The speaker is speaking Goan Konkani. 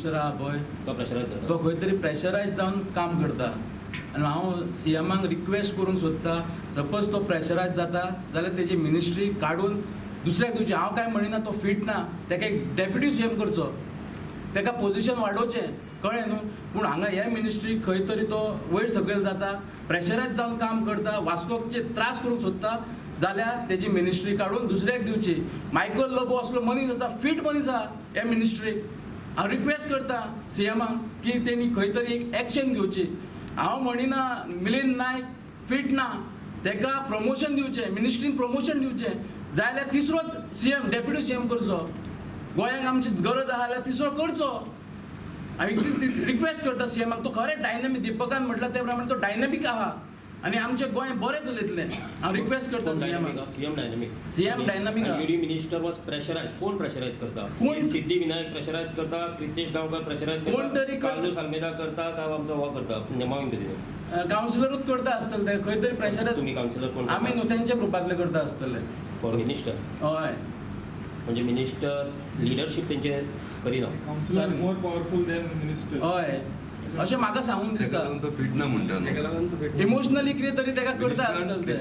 मिनिस्टर आहा पळय, तो प्रेशरायज जाता. तो खंय तरी प्रेशरायज जावन काम करता. आनी हांव सीएमाक रिक्वेस्ट करूंक सोदता, सपोज तो प्रेशरायज जाता जाल्यार तेजी मिनिस्ट्री काडून दुसऱ्याक दिवची. हांव कांय म्हणिना तो फीट ना, तेका एक डेप्युटी सीएम करचो, तेका पोजिशन वाडोवचें, कळ्ळें न्हू. पूण हांगा हे मिनिस्ट्री खंय तरी तो वयर सकयल जाता, प्रेशरायज जावन काम करता, वास्कोचे त्रास करूंक सोदता जाल्यार तेजी मिनिस्ट्री काडून दुसऱ्याक दिवची. मायकल लोबो असलो मनीस आसा, फीट मनीस आहा हे मिनिस्ट्रीक. हांव रिक्वेस्ट करता सीएमाक की तेणी खंय तरी एक एक्शन घेवची. हांव म्हणिना मिलिंद नायक फीट ना, तेका प्रमोशन दिवचें, मिनिस्ट्रीन प्रमोशन दिवचें, जाल्यार तिसरो सीएम, डेप्युटी सीएम करचो. गोंयांक आमची गरज आहा जाल्यार तिसरो करचो. हांव इतली रिक्वेस्ट करता सीएमाक. तो खरें डायनामीक, दीपकान म्हटलां ते प्रमाणे तो डायनामीक आहा आनी आमचें गोंय बरें चलयतलें. हांव रिक्वेस्ट करता सीएमाक. CM dynamic. CM dynamic आहा. UD minister was pressurise. कोण प्रेशरायज करता? कोण? सिद्धी विनायक प्रेशरायज करता, प्रितेश गांवकर प्रेशरायज कोण करता, तरी कार्लूस आल्मेदा करता, काय आमचो हो करता, माविन गुदिन्हो? कावन्सिलरूच करता आसतले ते खंय तरी प्रेशरायज. तुमी कावन्सिलर कोण? आमी न्हू, तेंच्या ग्रुपांतले करता आसतले. For minister? हय. म्हणजे मिनिस्टर लिडरशीप तेंचे करिना. Councillor Sorry. More powerful than minister. हय, अशें म्हाका सांगून ताका दिसता. लागून तो फिट ना म्हणटा न्हू. इमोशनली कितें तरी तेका करता आसतलें ते.